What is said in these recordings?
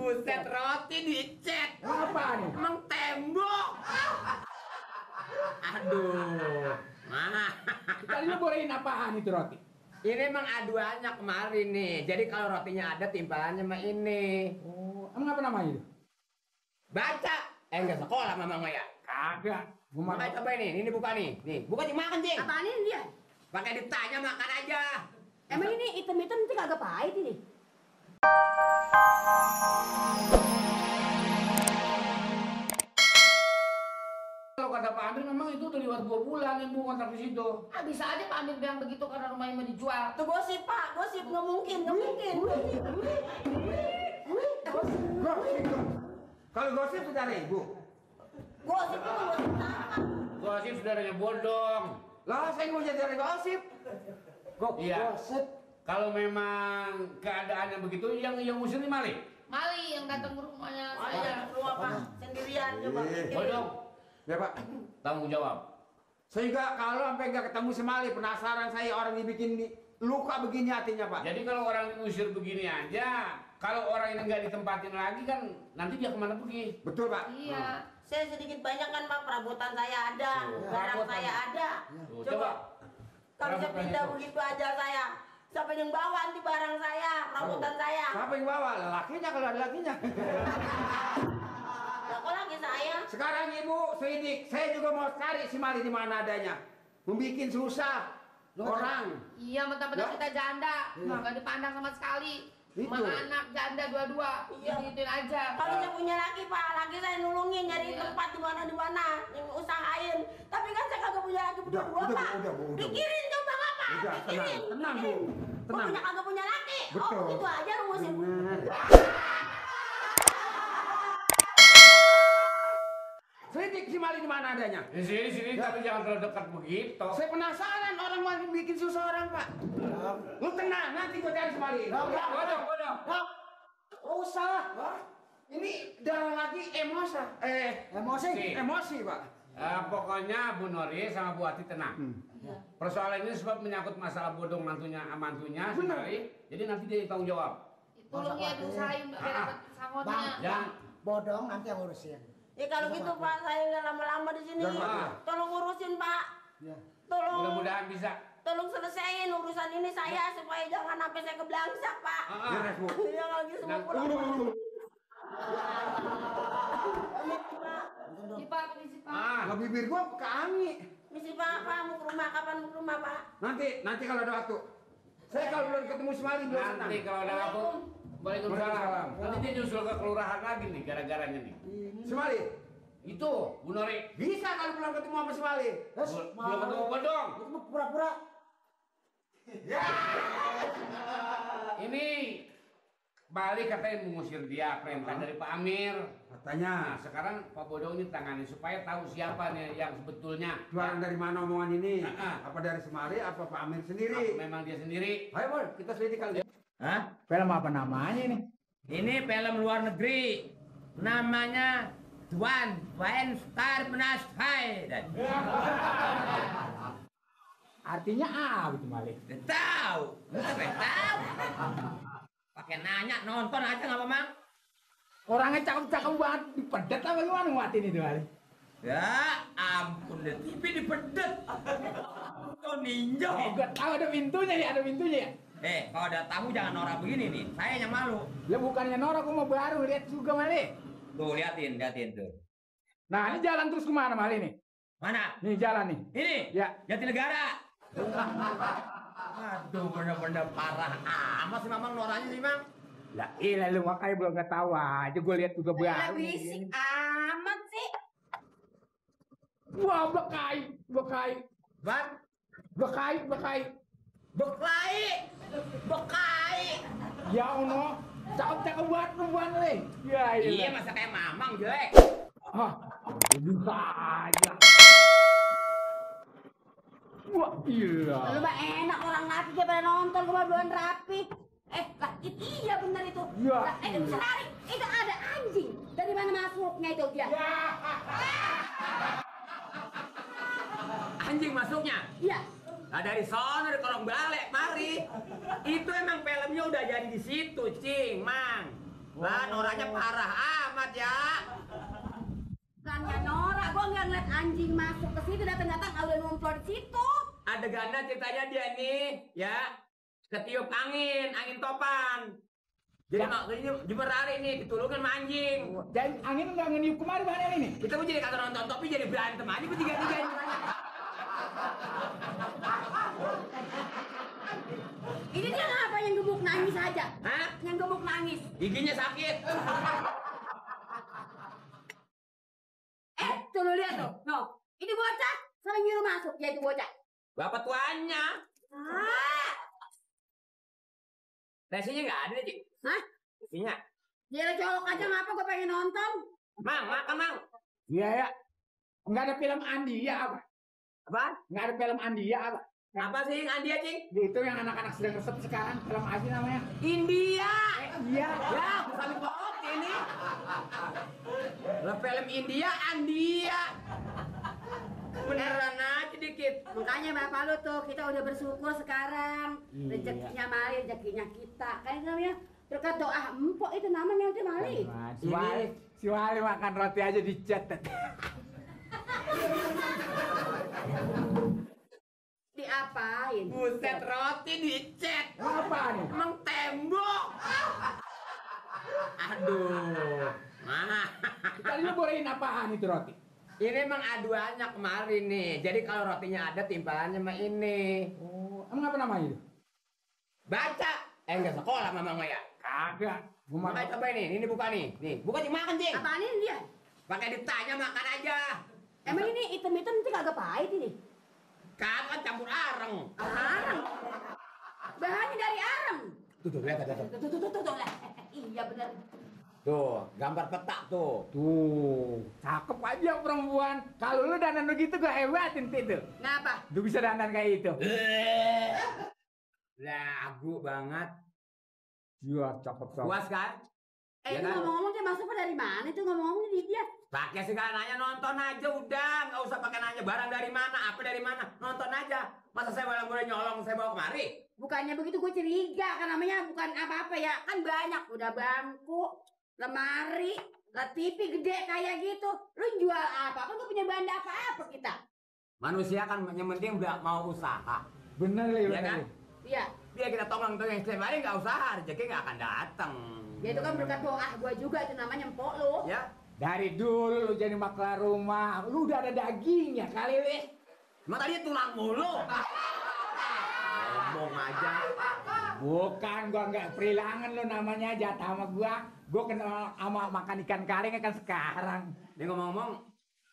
Buset, roti dicet. Apa nih? Emang tembok. Aduh. Mana? Tadi lu bolehin apaan itu roti? Ini emang aduannya kemarin nih. Jadi kalau rotinya ada timpalannya sama ini. Oh, emang apa namanya itu? Baca. Enggak sekolah Mamang ya? Kagak. Gua Coba coba ini buka nih. Nih, buka dimakan, Cing. Apaan ini dia? Pakai ditanya makan aja. Emang ini hitam-hitam nanti kagak pahit ini? Kalau kata Pak Amir memang itu udah lewat 2 bulan yang bukan kontrak di situ. Ah, bisa aja Pak Amir bilang begitu karena rumahnya mau dijual. Tuh gosip Pak, gosip nggak mungkin, nggak mungkin. Gosip. Kalau gosip saudara ibu. Gosip itu gosip apa? Gosip saudaranya bodong. Lah saya mau jadi dari gosip. Iya. Gosip. Kalau memang keadaannya begitu, yang usir ini Mali. Mali yang datang ke rumahnya Saya saya. lu apa? Sendirian coba mikir. Bodong, Ya Pak. tanggung jawab. Saya juga kalau sampai nggak ketemu semali penasaran saya orang dibikin luka begini hatinya Pak. Jadi kalau orang diusir begini aja, kalau orang ini nggak ditempatin lagi kan nanti dia kemana pergi? Betul Pak. Iya. Saya sedikit banyak kan Pak, perabotan saya ada, barang perabotan. saya ada. Tuh, Coba. Kalau saya Perabotan pindah itu. begitu aja saya, siapa yang bawa nanti barang saya, perabotan saya? Siapa yang bawa? Lakinya kalau ada lakinya. Ya kok lagi saya? Sekarang Ibu selidik, saya juga mau cari si Mali di mana adanya. Membikin susah orang. Iya, mentang-mentang kita janda, nggak dipandang sama sekali. Itu. Sama anak janda dua-dua, Iya. digituin aja. Kalau saya punya laki Pak, laki saya nulungin nyari Iya. tempat di mana, yang usahain. Tapi kan saya kagak punya laki berdua Pak. udah. Pikirin coba nggak Pak? Udah, Pikirin. tenang, Bu. Pikirin. Tenang. Punya kagak punya laki. Betul. Oh begitu aja rumusin. Benar. Selidik si Mali di mana adanya. Di sini tapi jangan terlalu dekat begitu. Saya penasaran orang mau bikin susah orang Pak. Lu tenang, nanti gua cari si Mali. Bodong. Oh, usah. Ini darah lagi emosi. Emosi Pak. Pokoknya Bu Nori sama Bu Ati tenang. Persoalan ini sebab menyangkut masalah bodong mantunya sekali. Jadi nanti dia tanggung jawab. Tolong ya diusahain biar dapat sangonnya. Jangan. Bodong nanti yang ngurusin. Ya kalau gitu Pak, saya nggak lama-lama di sini. Jangan. Tolong urusin Pak. Ya. Tolong. Mudah-mudahan bisa. Tolong selesaiin urusan ini saya supaya jangan sampai saya kebelangsak Pak. Beres, Bu. Ya kalau gitu semua Dan- pulang. Pak. Iya Pak, permisi Pak. Lah bibir gua ke Ami. Misi Pak, mau ke rumah kapan mau ke rumah Pak? Nanti kalau ada waktu. Saya kalau belum ketemu si Mali belum senang. Nanti kalau ada waktu, Waalaikumsalam. Nanti dia nyusul ke kelurahan lagi nih gara-garanya nih. Si Mali. Itu Bu Nori. Bisa kalau belum ketemu sama si Mali. Belum ketemu bodong. Itu mah pura-pura. Ini Bali katanya mengusir dia, perintah dari Pak Amir. Katanya. Nah, sekarang Pak Bodong ini tangani supaya tahu siapa nih yang sebetulnya. Jualan dari mana omongan ini? Ah. Apa dari si Mali? Apa Pak Amir Apa sendiri? memang dia sendiri. Ayo Bol, kita selidiki kali. Hah? Film apa namanya ini? Ini film luar negeri. Namanya Tuan Star Penastai. Artinya apa itu Mali? Tahu. Tahu. Pakai nanya, nonton aja nggak apa Mang? Orangnya cakep-cakep banget, dipedet apa gimana nguatin itu Mali? Ya ampun, deh TV dipedet. Kau ninja. Gua tahu ada pintunya ya, ada pintunya ya. Kalau ada tamu jangan norak begini nih. Saya yang malu. Ya bukannya norak, gua mau baru lihat juga Mali. Tuh liatin tuh. Nah ini jalan terus kemana Mali nih? Mana? Nih jalan nih. Ini? Ya. Jatinegara. Aduh, bener-bener parah amat sih Mamang noraknya sih Mang. Lah iya lu makanya belum nggak tahu aja, gua lihat juga baru. Berisik amat sih. Wah bekai. Bang, Bekai. bekai. Ya Allah, cakep-cakep banget perempuan Le. Ya Iya, masa kayak Mamang jelek. Hah, bisa aja. Wah, iya. Lu mah enak orang laki dia pada nonton gua belum rapi. Lah itu iya benar itu. Ya. Lah, itu bisa lari. Itu ada anjing. Dari mana masuknya itu dia? Anjing masuknya. Iya. Nah dari sono dari kolong balik mari. Itu emang filmnya udah jadi di situ, Cing, Mang. Lah, Noranya parah amat ya. Bukannya norak, gua nggak ngeliat anjing masuk ke situ, datang-datang udah numpul di situ. Adegannya ceritanya dia nih, ya, ketiup angin topan. Jadi makanya Jember hari ini ditulungin sama anjing. Dan angin nggak ngeniup kemari mana ini? Kita mau jadi kata nonton topi jadi berantem aja bertiga-tiga. Ini dia ngapa yang gebuk nangis aja? Hah? Yang gebuk nangis. Giginya sakit. Tuh lu lihat tuh. No. Ini bocah sering nyuruh masuk ya itu bocah. Bapak tuanya. Ah. Resinya nggak ada Cik. Hah? Resinya. Dia colok aja ngapa gue pengen nonton. Mang, makan Mang. Iya ya. Nggak ada film Andia apa? Apa? Nggak ada film Andia apa? Apa sih yang Andia Cing? Itu yang anak-anak sedang resep sekarang, film apa sih namanya? India. Iya. Ya, sampai kok ini. Lah film India Andia. Beneran aja dikit. Makanya bapak lu tuh kita udah bersyukur sekarang. Rezekinya Mali, rezekinya kita. Kan itu namanya berkat doa empok itu namanya nanti Mali. Si Wali makan roti aja dicetet. Diapain? Buset roti dicet. Apa nih? Emang tembok. Aduh. Mana? Tadi lu bolehin apaan itu roti? Ini emang aduannya kemarin nih. Jadi kalau rotinya ada timpalannya sama ini. Oh, emang apa namanya itu? Baca. Enggak sekolah mamang ya. Kagak. Gua makan. Makanya coba ini buka nih. Nih, buka dimakan, Cing. Apaan ini dia? Pakai ditanya makan aja. Emang ini hitam-hitam nanti kagak pahit ini? Kagak campur areng. Arang. Bahannya dari arang. Tuh, lihat ada tuh. Tuh lah. Iya benar. Tuh, gambar peta tuh. Tuh, cakep aja perempuan. Kalau lu dandan begitu gua hebatin itu. Ngapa? Lu bisa dandan kayak itu. Lagu banget. Iya, cakep cakep. Puas kan? Eh, Ya itu kan? ngomong-ngomong dia masuknya dari mana itu ngomong-ngomong di dia? Pakai segala nanya nonton aja udah, nggak usah pakai nanya barang dari mana, apa dari mana, nonton aja. Masa saya malah boleh nyolong saya bawa kemari? Bukannya begitu gue curiga kan namanya bukan apa-apa ya. Kan banyak udah bangku, lemari, lah TV gede kayak gitu. Lu jual apa? Kan gak punya banda apa-apa kita. Manusia kan yang penting udah mau usaha, Bener li, ya bener kan? li. Iya. Biar kita tolong yang setiap hari nggak usaha, rezeki nggak akan datang. Ya itu kan berkat doa gue juga itu namanya empok lu. Ya, Dari dulu lu jadi maklar rumah, lu udah ada dagingnya kali li. emang tadi tulang mulu. Ngomong aja. Bukan, gua nggak perilangan lu namanya jatah sama gua. Gua kenal sama makan ikan karing kan sekarang. Dia ngomong-ngomong,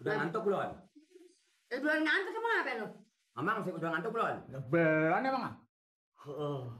udah ngantuk belum? Belum ngantuk emang apa lu? Mamang sih udah ngantuk belum? Belum emang ah?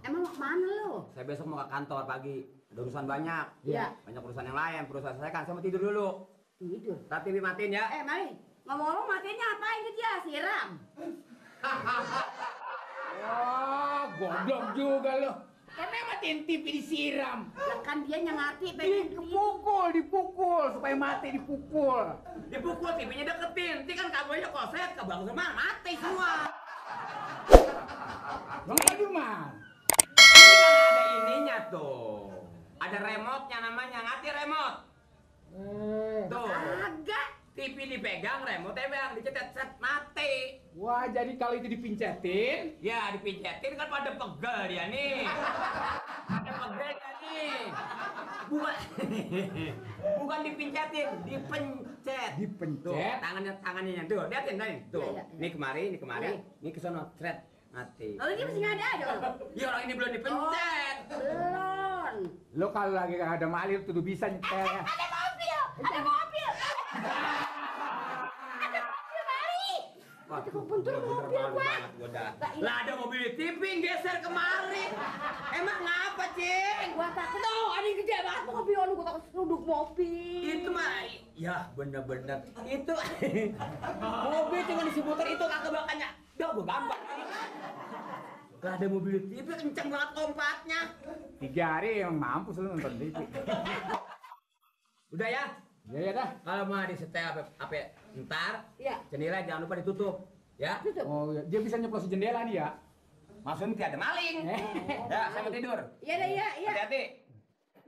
Emang mau kemana lu? Saya besok mau ke kantor pagi, ada urusan banyak. Iya. Banyak urusan yang lain, perusahaan saya kan, saya mau tidur dulu. Tidur. Tapi TV matiin ya. Mari. Ngomong-ngomong matinya apain ke dia? Siram. Wah, goblok juga lu. Karena matiin TV disiram. Lah kan dia yang ngerti pengen Dipukul supaya mati dipukul. Dipukul TV-nya deketin, nanti kan kabelnya koset, kabel semua mati semua. Bang tadi mah. Ini kan ada ininya tuh. Ada remote-nya namanya, ngerti remote? Tuh. Agak. TV dipegang, remote-nya bang, dicetet-cet mati. Wah, jadi kalau itu dipincetin, Ya, dipincetin kan pada pegel dia nih. Ada pegelnya nih. Bukan, bukan dipincetin, dipencet. Tuh, dipencet. tangannya tuh, liatin tadi. Tuh, Iya, iya. ini kemari, Iya. ini ke sono, thread mati. Lalu dia masih ngada ada loh. Ya orang ini belum dipencet. Belum. Lo kalau lagi ada malir tuh bisa nyetel ya. Ada mobil. Ada mobil. Ada mobil Mari. Wah, Itu kebentur mobil malu gua. banget gua dah. Lah ada mobil TV geser kemari. Emang ngapa, Cing? Gua takut. Tuh, ada yang gede banget mobil lu. Gua takut seruduk mobil. Itu mah ya bener-bener itu mobil cuma disebutin itu kagak bakalnya. Udah gua gambar. Gak ada mobil TV kenceng banget lompatnya. 3 hari emang mampus lu nonton TV. Udah ya. Ya ya dah. Kalau mau disetel apa ntar Iya. jendela jangan lupa ditutup. Ya. Tutup. Oh, iya. Dia bisa nyeplos jendela dia. Maksudnya tidak ada maling. Ya, saya mau tidur. Iya dah, iya, iya. Hati-hati.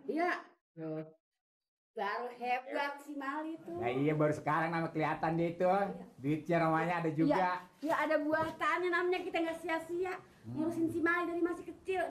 Iya. Baru hebat si Mali tuh. Ya iya baru sekarang nama kelihatan dia itu. Duitnya namanya ada juga. Ya ada buatannya namanya, kita nggak sia-sia ngurusin si Mali dari masih kecil.